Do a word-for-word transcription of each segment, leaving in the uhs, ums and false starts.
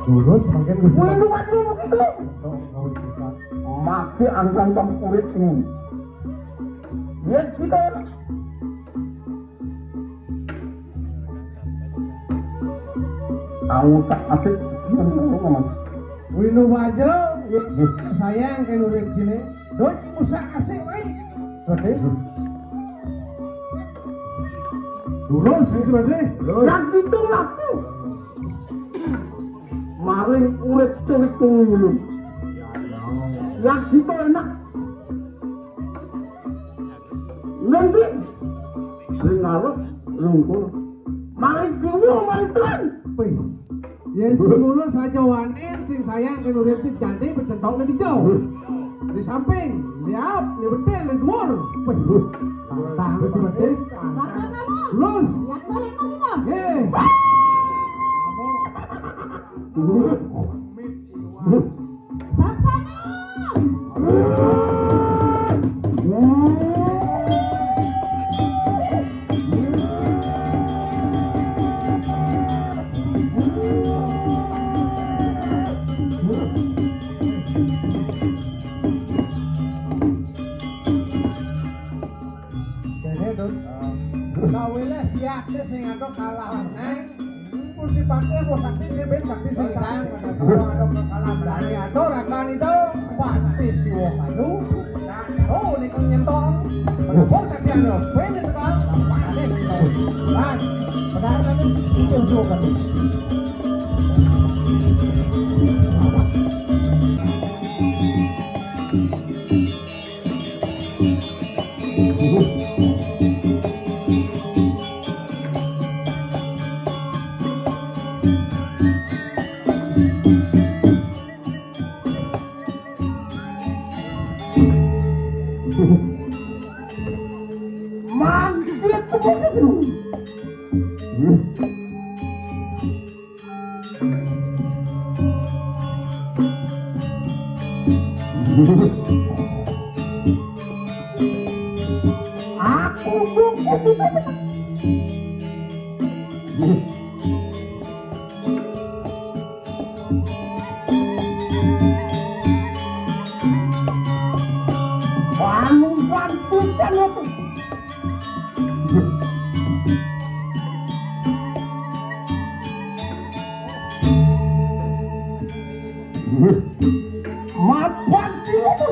Lurus mangkin Gusti. Kuwi luwat lurus itu. Mati angkang urip ini. Yen kita Aku tak asik. Winu Bajra, sayang kan urip jine. Doi usah asik wae. Oke. Lurus itu berarti. Lurus. Yang itu laku. Maring urip tuwik tulung. Yang itu enak. Ngendi? Ring ngarep, ring kono. Maring kiwa, maring tuan. Wih. Yen ngono saja wanin sing sayang kan urip iki jane pecentok nang ijo. Di samping, liap, di betil, di dhuwur. Wih. Tantang berarti. Lus. Nggih. Saksana. Dene, Dun. Kawile siate sing ado kalah nang Gusti Patih, bos sakti, dia ben sakti sing hilang. Kalau ada kalah berani, ada rakan itu, Patih Siwa Kayu. Nah, oh, ini kau nyentong. Pada bos sakti ado, ben itu kan. Patih, kan. Benar kan? Itu juga. Aku bukan. Anu, bantukan aku. Mapan sila tu.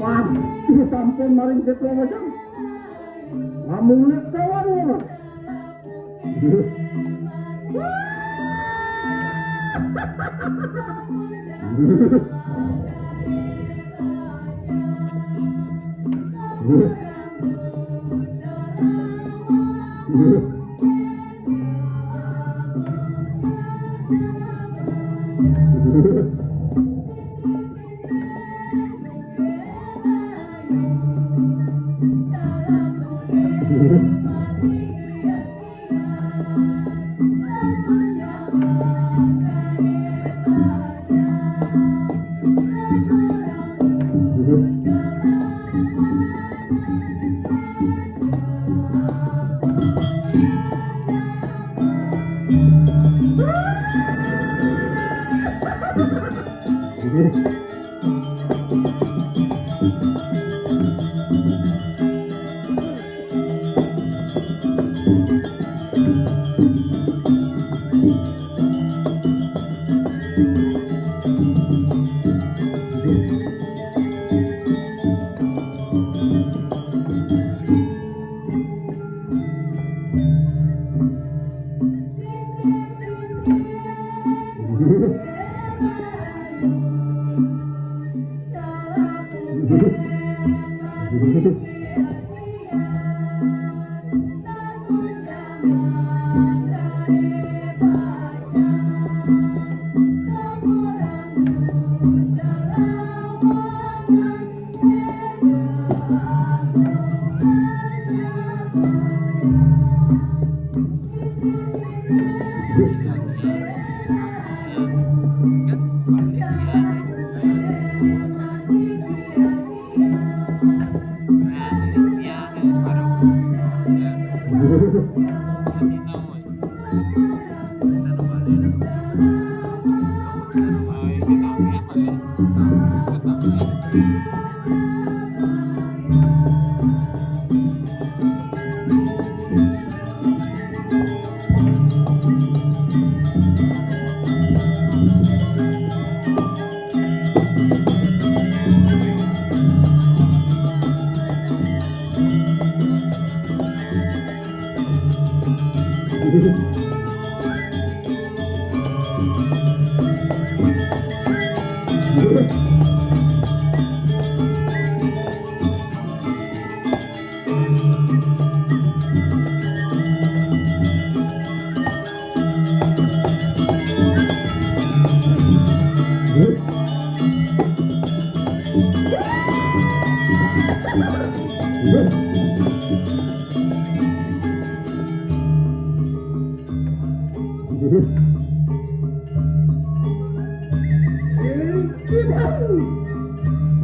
Wah, sampun maring ketua wajan. Lamun kawan ngono.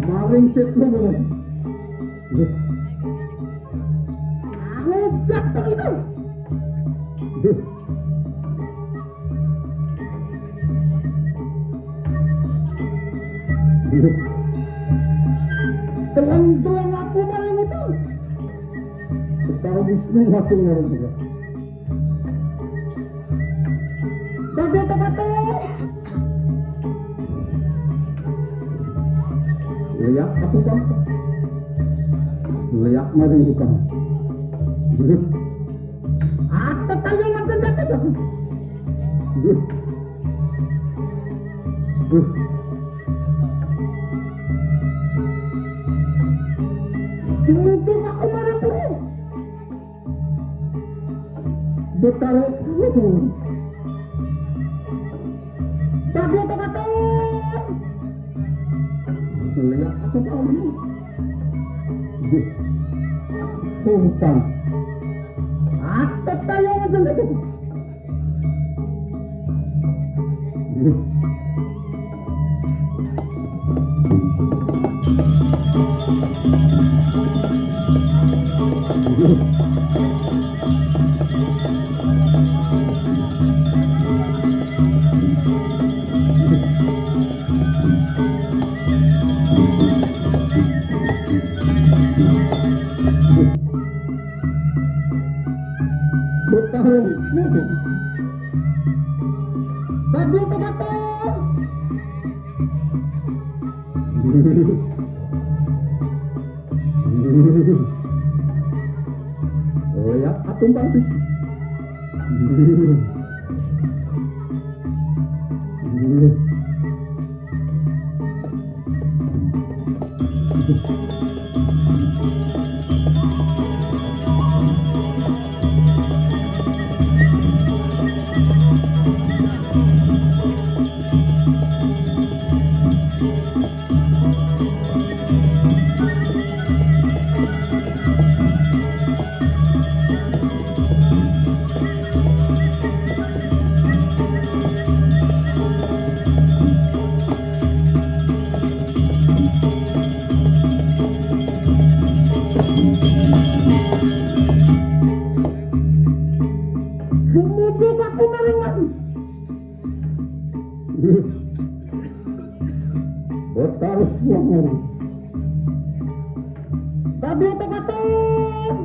Maring set mo. Ngajak begitu. Tulang-tulang aku paling itu. Sekarang Wisnu masuk orang juga. Bagi tempat tu. Lihat aku bang. Lihat mari bukan. Apa tanya macam dah tu? Tunggu aku marah terus. Betara. Tapi apa kata? Lihat aku tahu ni. Tumpang. Aku tahu macam tu. Betawi. Bagi penonton. Lihat atung bangkit. Gumubo ka kumaringan. Botar suangan. Babi itu katon.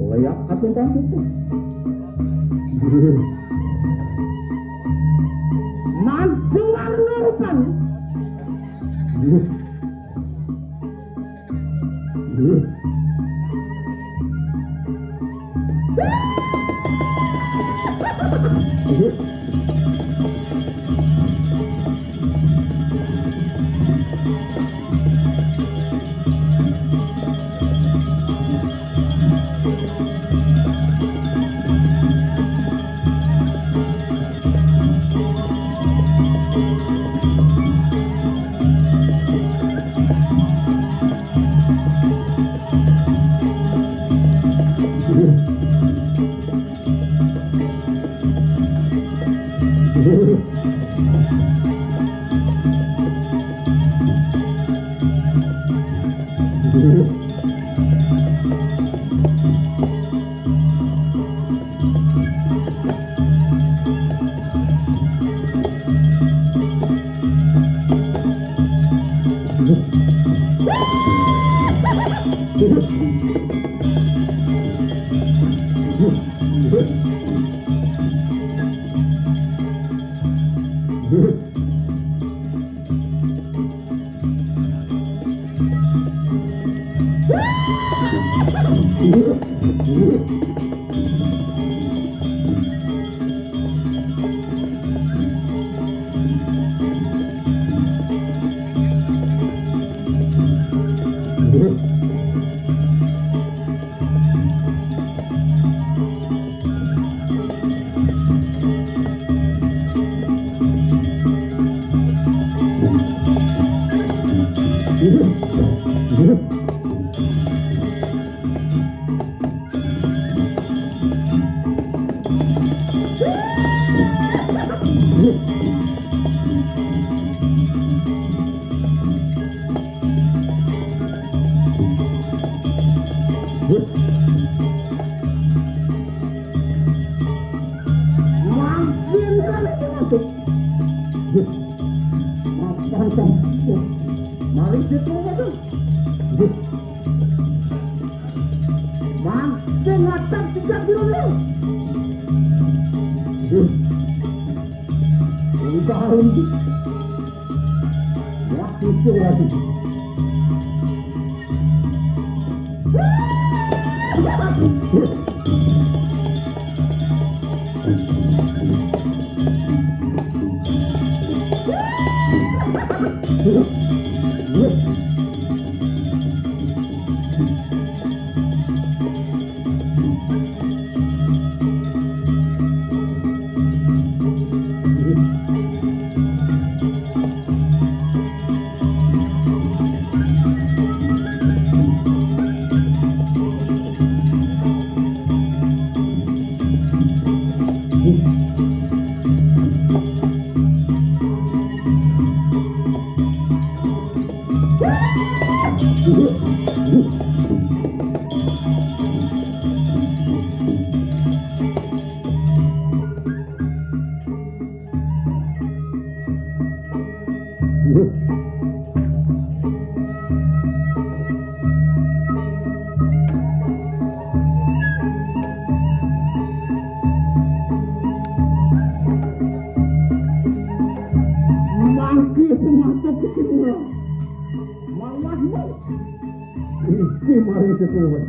Leyak atuh kan itu. Maju warna rupanya. Mari kita masuk. Mancing akan tiga kilo. Udah, wah, itu lagi. Mangke pematok kesemua. Mawasmu. Iki mari kesemua.